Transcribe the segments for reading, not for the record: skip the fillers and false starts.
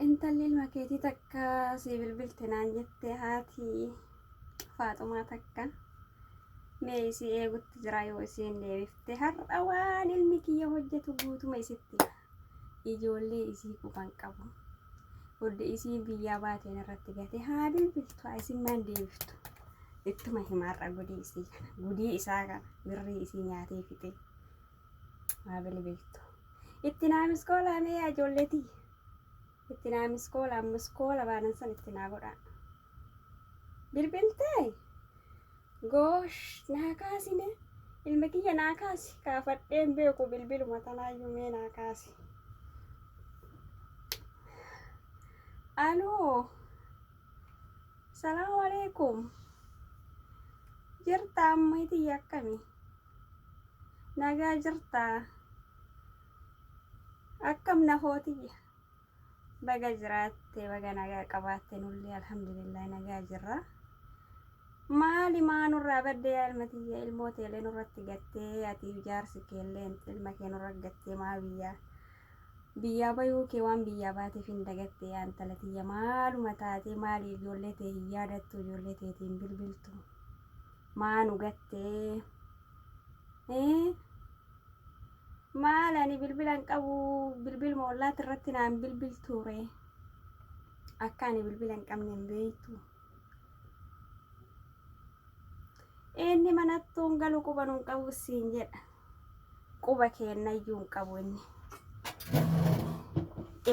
Intalli ilma keetii takka sii bilbilte naan jette haati Faaxumaa takka. Mee isii eegutti jira yoo isiin deebifte har'a waan ilmi kiyya hojjetu guutuma isitti hima. Ijoollee isii quban qabu. Hodde isiin biyyaa baateen irratti gate haa bilbiltu haa isin maan deebiftu. Ittuma hima har'a gudii isii kana gudii isaa kana birrii isii nyaatee fixee. Haa bilbiltu. Itti naa miskoolaa mee yaa ijoollee tiyya. Itti naa miskoolaa miskoola baanan san itti naa godhaa. Bilbiltee? Goosh naa kaasine. Ilma kiyya naa kaasi. Kaafadheen beeku bilbiluma tanaayyuu mee naa kaasi. Aloo. Salaamu alaikum. Jirta ammii tiyya akkami? Nagaa jirtaa? Akkam nafoo tiyya? Baga jiraatte, baga nagaa qabaatte nullee alhamdulillah nagaa jirra. Maali maa nurraa badde yaa ilma tiyya ilmoo teelee nurratti gattee atiif jaarsi keellee ilma kee nurra gattee maa biyyaa biyyaa bayuu kee waan biyyaa baateef hin dagatte yaa intala tiyya maaluma taatee maali ijoollee tee hin yaadattu ijoollee teetiin bilbiltu. Maa nu gattee? Ee? Maal ani bilbila hin qabu bilbiluma ollaatti irratti naan bilbiltuu ree? Akka ani bilbila hin qabne hin beektu. Inni manattuu hin galu quba nu hin qabu siin jedha. Quba keennayyuu hin qabu inni.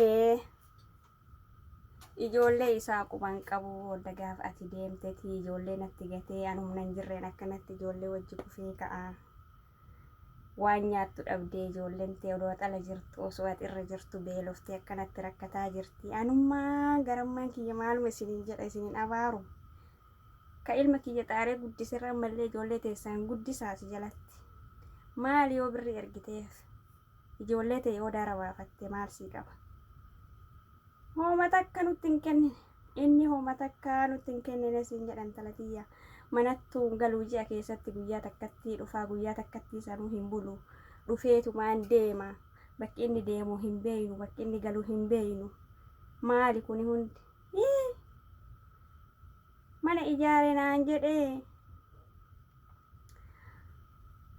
Ee. Ijoollee isaa quba hin qabu booda gaafa ati deemteti ijoollee natti gatee an humna hin jirreen akkanatti ijoollee wajji kufee ka'a. Waan nyaattu dhabdee ijoolleen tee odoo ati ala jirtu osoo ati irra jirtu beeloftee akkanatti rakkataa jirti. Anummaa garammaan kiyya maaluma isiniin jedha isiniin abaaru. Ka ilma kiyya xaaree guddiserra ammallee ijoollee teessan guddisaa si jalatti. Maali yoo birri ergiteef? Ijoollee tee yoo daara baafatte maal sii qaba? Hooma takka nutti hin kennine. Inni hooma takka nutti hin kennine siin jedhan intala tiyya. Manattuu hin galu ji'a keessatti guyyaa takkattii dhufaa guyyaa takkattii sanuu hin bulu. Dhufeetumaan deema. Bakki inni deemu hin beeynu bakki inni galu hin beeynu. Maali kuni hundi? Hii! Mana ijaare naan jedhee.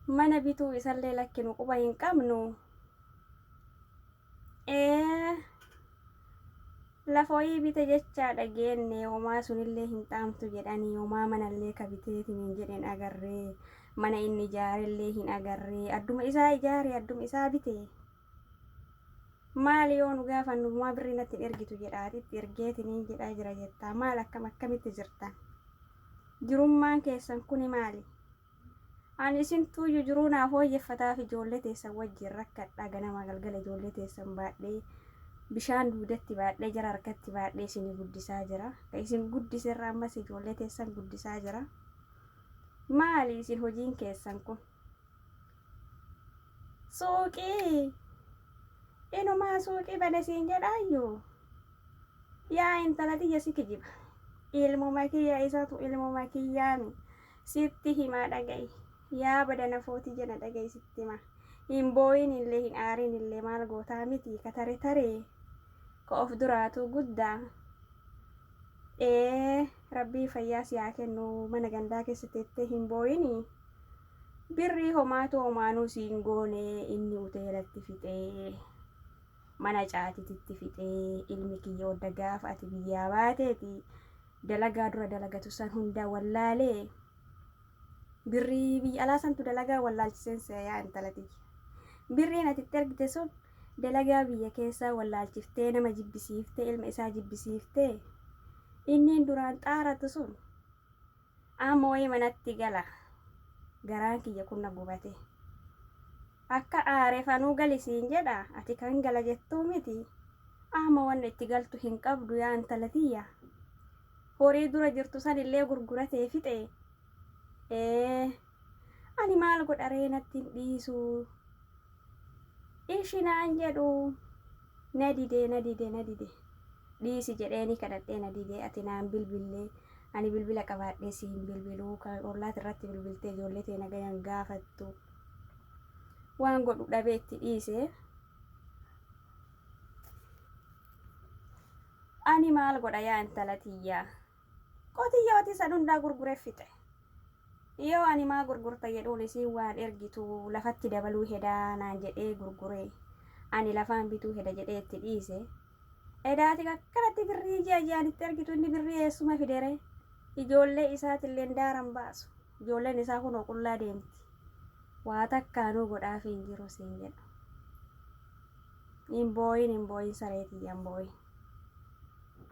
Mana bituu isallee lakki nu quba hin qabnu. Ee lafa wayii bite jechaa dhageenne homaa sunillee hin xaamtu jedhanii homaa manallee ka biteetiin hin jedhen agarree mana inni ijaarellee hin agarree adduma isaa ijaare adduma isaa bite. Maali yoo nu gaafannu maa birrii natti hin ergitu jedha ati itti ergeetiniin jedhaa jira jettaa maal akkam akkamitti jirtan jirummaan keessan kuni maali ani isintuuyyu jiruu naa fooyyeffataaf ijoollee teessan wajjin rakkadha ganama galgala ijoollee teessan baadhee bishaan duudatti baadhee jara harkatti baadhee isinii guddisaa jira ka isin guddiserra ammas ijoollee teessan guddisaa jira maali isin hojiin keessan kun Suuqii inumaa suuqii bane siin jedhaayyu yaa intala tiyya si kijiba ilmuma kiyya isatu ilmuma kiyyaami sitti himaa dhaga'i yaa bada nafoo tiyya na dhaga'i sitti hima hin booyin illee hin aarin illee maal gootaa miti ka tare taree ka of duraatuu guddaa ee rabbii fayyaa si haa kennu mana gandaa keessa teettee hin booyinii Birrii homaatu homaanuu siin goone inni uteelatti fixee mana caatititti fixee ilmi kiyya odda gaafa ati biyyaa baateeti dalagaa dura dalagatu san hunda wallaalee birrii biyya alaa santu dalagaa wallaalchiseen se'a yaa intala tiyya birriin ati itti ergite sun dalagaa biyya keessaa wallaalchiftee nama jibbisiiftee ilma isaa jibbisiiftee inniin duraan xaaratu sun Amma wayii manatti gala. Garaan kiyya kun na gubate. Akka aare fanuu gali siin jedha ati kan gala jettuu miti. Amma wanna itti galtu hin qabdu yaa intala tiyya. Horii dura jirtu sanillee gurguratee fixe. Ee ani maal godha ree natti hin dhiisu. Ishi naan jedhu na dide na dide na dide. Dhiisi jedheeni kadhadhee na dide ati naan bilbillee Ani bilbila qabaadhee si hin bilbilu kan ollaati irratti bilbiltee ijoollee tee nagayan gaafattu waan godhu dhabee itti dhiise. Ani maal godha yaa intala tiyyaa? Qotiyyooti san hundaa gurguree fixe. Yoo ani maa gurgurta jedhuun isiin waan ergitu lafatti dabaluu hedaa naan jedhee gurgure. Ani lafaan bituu heda jedhee itti dhiise. Edaati akkanatti birrii ji'a ji'aan itti ergitu inni birrii eessuma fidere? Ijoollee isaatillee daaran baasu. Ijoolleen isaa kunoo qullaa deemti. Waa takkaanuu godhaafii hin jiru siin jedha. Hin booyin hin booyin saree tiyya hin booyin.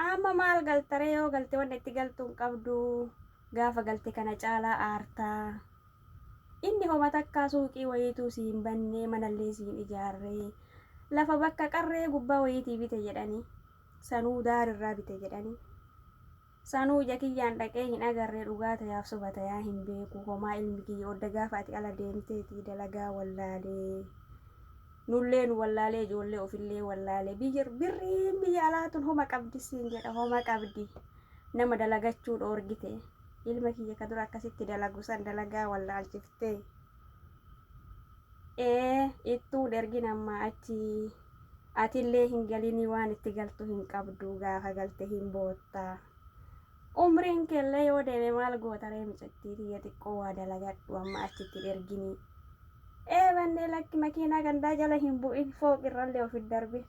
Amma maal galtaree yoo galte wanni itti galtu hin qabdu. Gaafa galte kana caalaa aartaa. Inni homa takkaa suuqii wayiituu sii hin bannee manallee sii hin ijaarree. Lafa bakka qarree gubbaa wayiitii bite jedhanii. Sanuu daarirraa bite jedhanii. Sanuu ija kiyyaan dhaqee hin agarre dhugaa tayaaf soba tayaa hin beeku homaa ilmi kiyya odda gaafa ati ala deemteeti dalagaa wallaalee nullee nu wallaalee ijoollee ofillee wallaalee biyya birriin biyya alaa tun homa qabdi siin jedha homa qabdi nama dalagachuu dhoorgite ilma kiyya ka dura akkasitti dalagu san dalagaa wallaalchiftee ee ittuun ergin ammaa achi Atillee hin galinii waan itti galtu hin qabdu gaafa galte hin bootta. Umriin keellee yoo deeme maal goota ree micattii tiyya xiqqoo waa dalagadhu amma achitti hin erginii. Ee bannee lakki makiinaa gandaa jala hin bu'in fooq irrallee of hin darbin.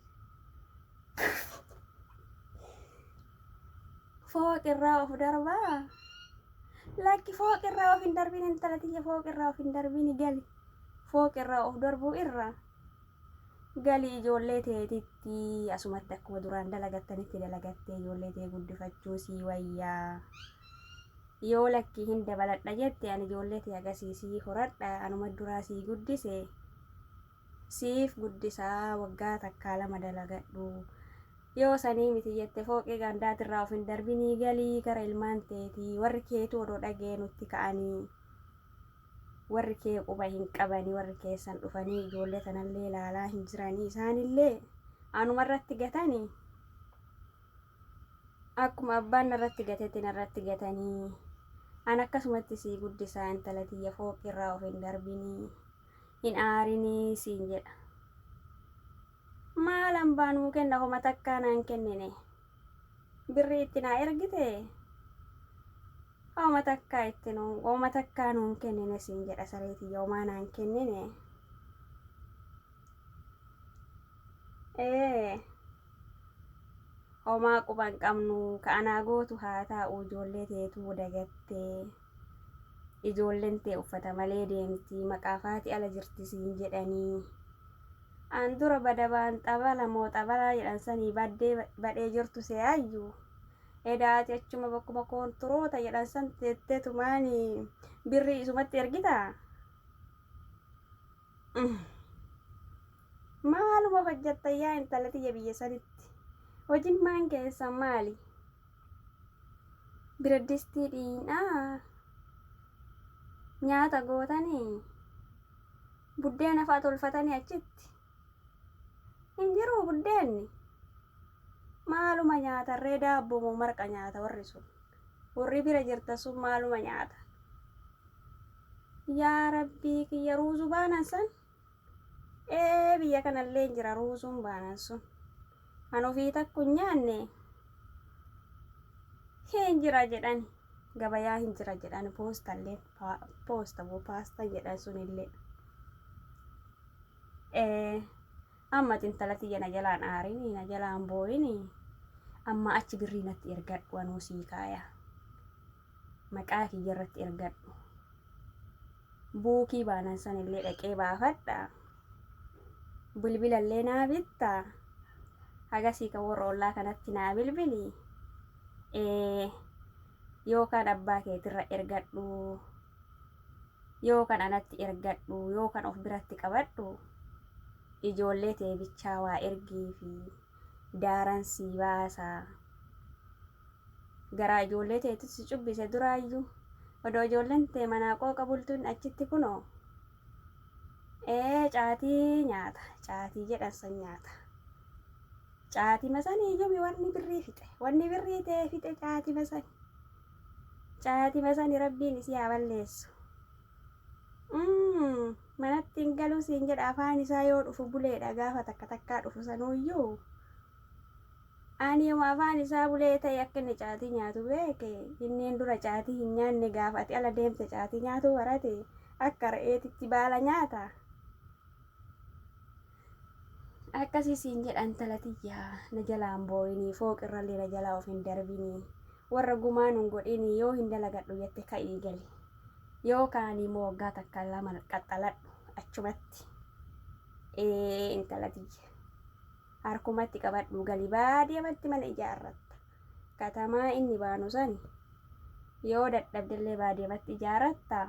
Fooq irraa of darbaa. Lakki fooq irraa of hin darbin intala tiyya fooq irraa of hin darbini gali. Fooq irraa of darbuu irra. Gali ijoollee teetitti asumatti akkuma duraan dalagattanitti dalagattee ijoollee tee guddifachuu sii wayyaa. Yoo lakkii hin dabaladha jette ani ijoollee tee agasii sii horadha anuma duraa sii guddise siif guddisaa waggaa takkaa lama dalagadhu. Yoo sanii miti jette fooqii gandaatirraa of hin darbinii galii gara ilmaan teetii warri keetuu odoo dhagee nutti ka'anii. Warri kee quba hin qabani warri keessan dhufanii ijoollee tanallee laalaa hin jiranii isaanillee anumarratti gatanii akkuma abbaan narratti gatetti narratti gatanii an akkasumatti sii guddisaa intala tiyya fooqirraa of hin darbinii hin aarinii siin jedha. Maal hambaa nuu kenna homa takkaa naan kennine birrii itti naa ergite Homa takkaa itti nuun homa takkaa nuun kennine siin jedha saree tiyya homaa naan kennine. Ee homaa quba hin qabnu ka anaa gootu haa taa'u ijoollee teetuu dagattee ijoolleen tee uffata malee deemti maqaafaati ala jirti siin jedhanii. An dura badabaan xabala moo xabalaa jedhan sanii baddee badhee jirtu se'aayyuu. Edaa ati achuma bakkuma koonturoota jedhan san teetteetumaan birrii isumatti ergitaa? Maaluma hojjatta yaa intala tiyya biyya sanitti? Hojimmaan keessan maali? Biradistii dhiinaa? Nyaata gootanii? Buddeena fa'a tolfatanii achitti? Hin jiruu buddeenni? Maaluma nyaatarree daabboo moo marqa nyaata warri sun? Warri bira jirta sun maaluma nyaata? Yaa rabbii kiyya ruuzu baanan san? Ee biyya kanallee hin jira ruuzuun baanan sun. An ofii takku hin nyaanne hin jira jedhani. Gabayaa hin jira jedhani poostallee poosta moo paasta jedhan sunillee. Ee amma ati intala tiyya na jalaan aarini na jalaan booyini amma achi birrii natti ergadhu anuu sii kaaya maqaa kiyya irratti ergadhu buukii baanan san illee dhaqee baafadha bilbila illee naa bitta hagasii kan warra ollaa kanatti naa bilbili ee yookaan abbaa keetirra ergadhu Yoo kan anatti ergadhu yoo kan of biratti qabadhu ijoollee tee bichaa waa ergiifi daaran sii baasa. Garaa ijoollee teetu si cubbise duraayyuu odoo ijoolleen tee manaa qooqa bultuun achitti kunoo ee caatii nyaata caatii jedhan san nyaata. Caatima saniiyyuu wanni birrii fixe wanni birrii tee fixe caatima sani. Caatima sani rabbiin isii haa balleessu. Manatti hin galuu siin jedha afaan isaa yoo dhufu buleedha gaafa takka takkaa dhufu sanuuyyuu. Ani yooma afaan isaa bulee ta'e akka inni caatii nyaatu beeke. Inneen dura caatii hin nyaanne gaafa ati ala deemte caatii nyaatuu barate akka re'eetitti baala nyaata. Akkasii siin jedha intala tiyya na jalaan boo'inii fooqirrallee na jalaa of hin darbinii warra gumaa nun godhinii yoo hin dalagadhu jette ka'ii gali. Yoo kaanii immoo waggaa takka lama qaxxaladhu achumatti. Ee intala tiyya. Harkumatti qabadhuu gali baadiyamatti mana ijaarratta. Katamaa inni baanu sani yoo dadhabdellee baadiyamatti ijaarratta.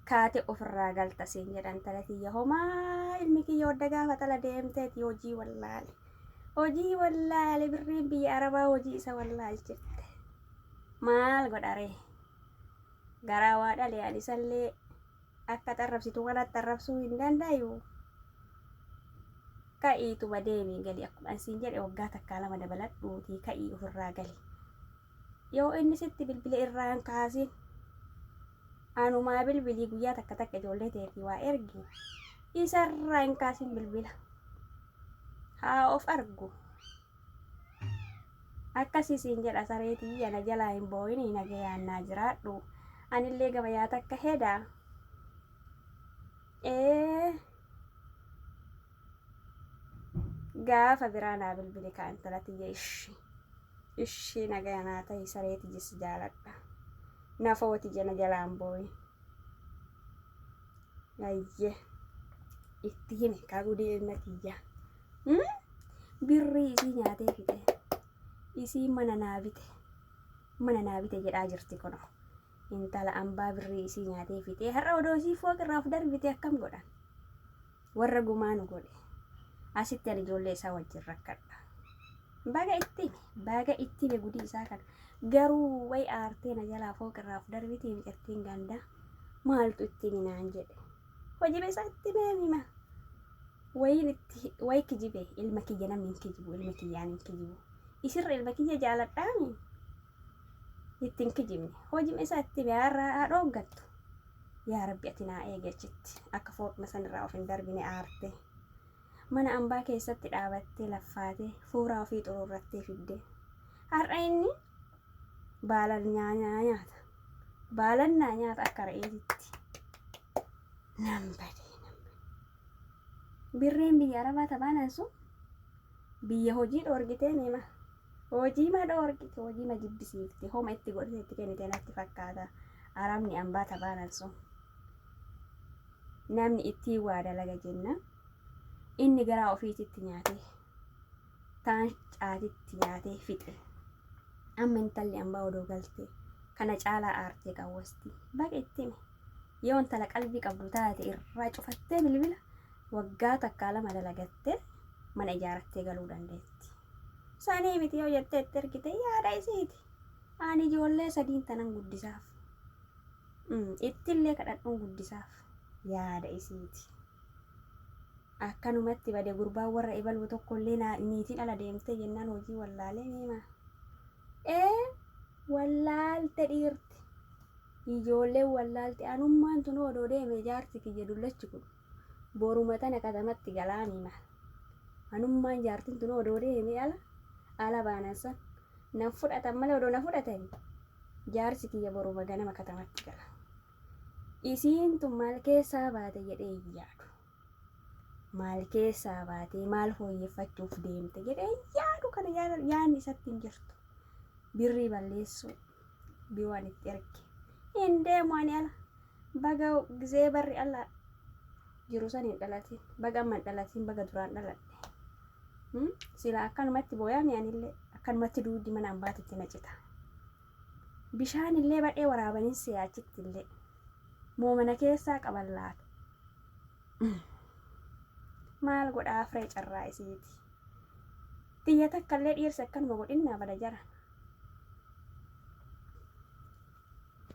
Kaate ofirraa galta siin jedha intala tiyya homaa ilmi kiyya wadda gaafa tala deemteeti hojii wallaale. Hojii wallaale birriin biyya arabaa hojii isa wallaalchifte. Maal godharee? Garaa waa dhale ani isallee akka xarrabsitu kanatti arrabsuu hin dandayu. Ka'iituma deemii gali akkuma an siin jedhe waggaa takkaa lama dabaladhuutii ka'ii ofirraa gali. Yoo inni sitti bilbile irraa hin kaasin. Anumaa bilbilii guyyaa takka takka ijoollee teetii waa ergi. Isarraa hin kaasin bilbila. Haa of argu. Akkasii siin jedha saree tiyya na jalaa hin boo'inii nagayaan naa jiraadhu. Anillee gabayaa takka heda. Ee gaafa biraa naa bilbili kaa intala tiyya ishi. Ishii nagaya naa tahi saree tiyya si jaaladha. Nafoo tiyya na jalaa hin boo'in. Ayyee itti himi kaa gudii ilma tiyya. Birrii isii nyaatee fixe. Isii mana naa bite. Mana naa bite jedhaa jirti kunoo. Intala ambaa birrii isii nyaatee fixee har'a odoo isii fooq irraa of darbite akkam godhan. Warra gumaa nu godhe. Asitti ani ijoollee isaa wajjin rakkadha. Baga itti hime. Baga itti hime gudii isaa kana. Garuu way aartee na jalaa fooq irraa of darbitee micattiin gandaa. Maaltu itti himi naan jedhe. Hojii isaa itti himee hima. Wayiin itti wayi kijibe ilma kiyya namni hin kijibu ilma kiyyaan hin kijibu. Isirra ilma kiyya jaaladhaami. Itti hin kijibne. Hojii isaa itti hime har'a haa dhooggattu. Yaa Rabbi ati naa eegi achitti akka fooqna sanirraa of hin darbine aarte. Mana ambaa keessatti dhaabattee laffaatee fuuraa ofii xuruurrattee fidde. Har'a inni baala nyaanyaa nyaata. Baalannaa nyaata akka re'eetitti. Nan badee nan badee. Birriin biyya Arabaa tabaanaan sun biyya hojii dhoorgitee nima. Hojii ma dhoorgite hojii ma jibbisiifte homa itti godhate itti kennite natti fakkaata. Arabni ambaa tabaanaan sun. Namni ittiin waa dalaga jenna. Inni garaa ofiititti nyaatee taan caatitti nyaatee fixe. Amma intalli ambaa odoo galte kana caalaa aartee qawwasti. Baga itti hime. Yoo intala qalbii qabdu taate irraa cufattee bilbila waggaa takkaa lama dalagattee mana ijaarattee galuu dandeetti. Sanii miti yoo jettee itti ergite yaada isiiti. Ani ijoollee sadiin tanan guddisaaf. Ittillee kadhadhuun guddisaaf yaada isiiti. Akkanumatti bade gurbaan warra ebaluu tokkollee niitiin ala deemtee jennaan hojii wallaalee miima. Ee wallaalte dhiirti. Ijoolleen wallaalte anummaan tun odoo deeme jaarsi kiyya dullachi kun boruma tana katamatti galaa miima. Anummaan jaartiin tun odoo deeme ala ala baanan san nan fudhatan malee odoo na fudhatanii jaarsi kiyya boruma ganama katamatti gala. Isiin tun maal keessaa baate jedhee hin yaadu. Maal keessaa baatee maal fooyyeffachuuf deemte jedhee hin yaadu kana yaadni isatti hin jirtu. Birrii balleessuu biwaan itti erge. Hin deemu ani ala. Baga gizee barri ala jiru san hin dhalatin. Baga amma hin dhalatin baga duraan dhaladhe. Sila akkanumatti booyaami anillee akkanumatti duuddi mana ambaatitti na cita. Bishaan illee badhee waraabanin si'a achitti illee. Moo mana keessaa qaban laata? Maal godhaa firee carraa isiiti. Tiyya takka illee dhiirsi akkanuma godhinnaa bada jara.